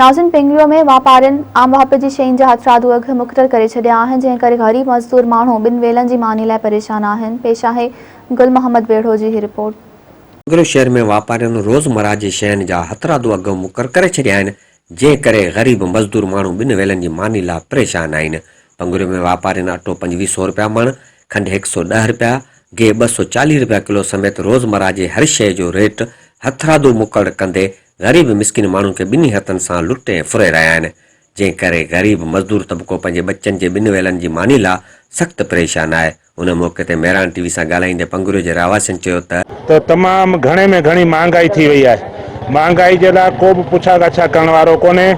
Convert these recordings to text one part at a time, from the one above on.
ناظرين پنگريو ۾ واپارين عام واهپي جي شين جا هٿرادو اگهه مقرر ڪري ڇڏيا آهن جنهن ڪري غريب مزدور ماڻهو ٻن ويلن جي ماني لاء پريشان آهن پيش آهي گل محمد ويڙهو جي هي رپورٽ. پنگريو شهر ۾ واپارين روزمرهه جي شين جا هٿرادو اگهه مقرر ڪري ڇڏيا آهن جنهن ڪري غريب مزدور ماڻهو ٻن ويلن جي ماني لاء پريشان آهن پنگريو ۾ واپارين اٽو 25 سو رپيا مڻ، کنڊ هڪ سو ڏهه رپيا، گيهه 240 رپيا ڪلو سميت روزمرهه جي هر شيء جو ريٽ هٿرادو مقرر ڪندي غريب مسڪين ماڻهن کي ٻنهي هٿن سان لٽي ۽ ڦري رهيا آهن، جنهن ڪري غريب مزدور طبقو پنهنجي ٻچن جي ٻن ويلن جي ماني لا سخت پريشان آهي. ان موقعي تي مهراڻ ٽي وي سان ڳالهائيندي پنگريو جي رهواسين چيو ته. ته تمام گهڻي ۾ گهڻي مهانگائي ٿي وئي آهي، مهانگائي جي لاء ڪو به پڇا ڳاڇا ڪرڻ وارو ڪونهي،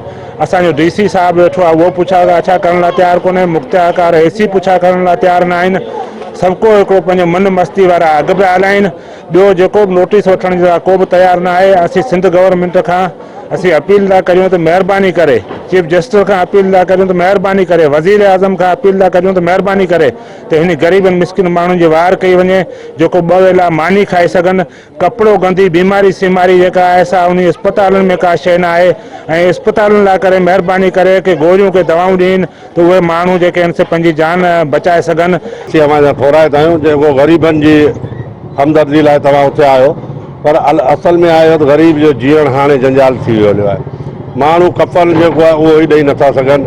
اسان جو ڊي سي صاحب ويٺو آهي اهو پڇا ڳاڇا ڪرڻ لاء تيار ڪونهي، مختيارڪار اي سي پڇا ڪرڻ لاء تيار نه آهن، سڀڪو هڪڙو پنهنجو من مستي وارا اگهه پيا هلائين. ٻيو جيڪو به نوٽيس وٺڻ جي لاء ڪو به تيار نه آهي اسين سنڌ گورنمينٽ کان اسين اپيل ٿا ڪريون ته مهرباني ڪري چيف جسٽس کان اپيل ٿا ڪريون ته مهرباني ڪري وزير اعظم کان اپيل ٿا ڪريون ته مهرباني ڪري ته هن غريبن مسڪين ماڻهن جي واهر ڪئي وڃي جيڪو ٻه ويلا ماني کائي سگهن ڪپڙو گندي بيماري سيماري جيڪا آهي سا انهي اسپتالن ۾ ڪا شيء نه آهي ۽ اسپتالن لاء ڪري مهرباني ڪري ڪي گوريون ڪي دوائون ڏين ته اهي ماڻهو جيڪي آهن سي پنهنجي جان بچائي سگهن. اسين اوهان جا ٿورائتا آهيون جيڪو غريبن جي همدردي لاء توهان اٿيا آهيو پر اصل ۾ آهي ته غريب جو جيئڻ هاڻي جنجال ٿي ويو هليو آهي ماڻهو ڪفن جيڪو آهي اهو ئي ڏئي نٿا سگهن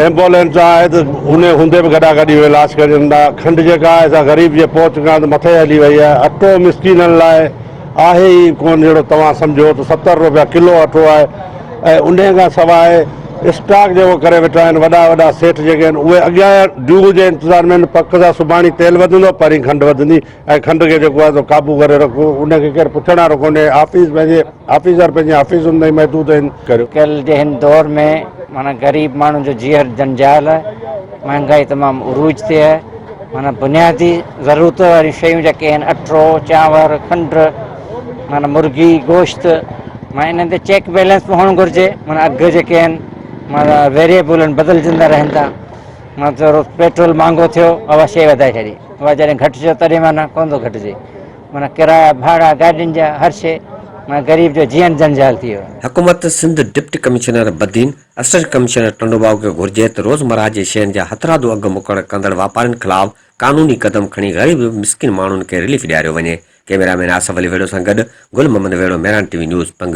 ايمبولينس آهي ته ان هوندي به گڏا گڏي ۾ لاش کڻن ٿا کنڊ جيڪا آهي سا غريب جي پهچ کان ته مٿي هلي وئي آهي اٽو مسڪينن لاء آهي ئي ڪونه جهڙو توهان سمجهو ته 70 روپيا ڪلو اٽو آهي ۽ انهيء کان سواء اسٽاڪ جيڪو ڪري ويٺا آهن وڏا وڏا سيٺ جيڪي آهن اهي اڳيان ڊيو جي انتظار ۾ آهن پڪ سان سڀاڻي تيل وڌندو پرين کنڊ وڌندي ۽ کنڊ کي جيڪو آهي سو قابو ڪري رکو ان کي ڪير پڇڻ وارو ڪونهي آفيس پنهنجي آفيسر پنهنجي آفيسن تائين محدود آهن. ڪريو. ڪل جي هن دور ۾ معنيٰ غريب ماڻهن جو جيئر جنجال آهي مهانگائي تمام عروج تي آهي معنيٰ بنيادي ضرورت واريون شيون جيڪي آهن اٽو چانور کنڊ معنيٰ مرغي گوشت معنيٰ انهن تي چيڪ بيلنس به هئڻ گهرجي معنيٰ اگهه جيڪي آهن معنيٰ ويريبل آهن بدلجندا رهن ٿا معنيٰ ٿورو پيٽرول مهانگو ٿيو اها شيء وڌائي ڇڏي اها جڏهن گهٽجيو تڏهن معنيٰ ڪونه ٿو گهٽجي معنيٰ ڪرايا ڀاڙا گاڏين جا هر شيء معنيٰ غريب جو جيئڻ جنجال ٿي ويو. حڪومت Sindh deputy commissioner Badin, assistant commissioner Tando Bago کي گهرجي ته روزمرهه جي شين جا هٿرادو اگهه مقرر ڪندڙ واپارين خلاف قانوني قدم کڻي غريب مسڪين ماڻهن کي رليف ڏياريو وڃي. ڪئميرا مين آصف علي ويڙهو سان گڏ Gul Muhammad Wehro Mehran T V news Pangrio.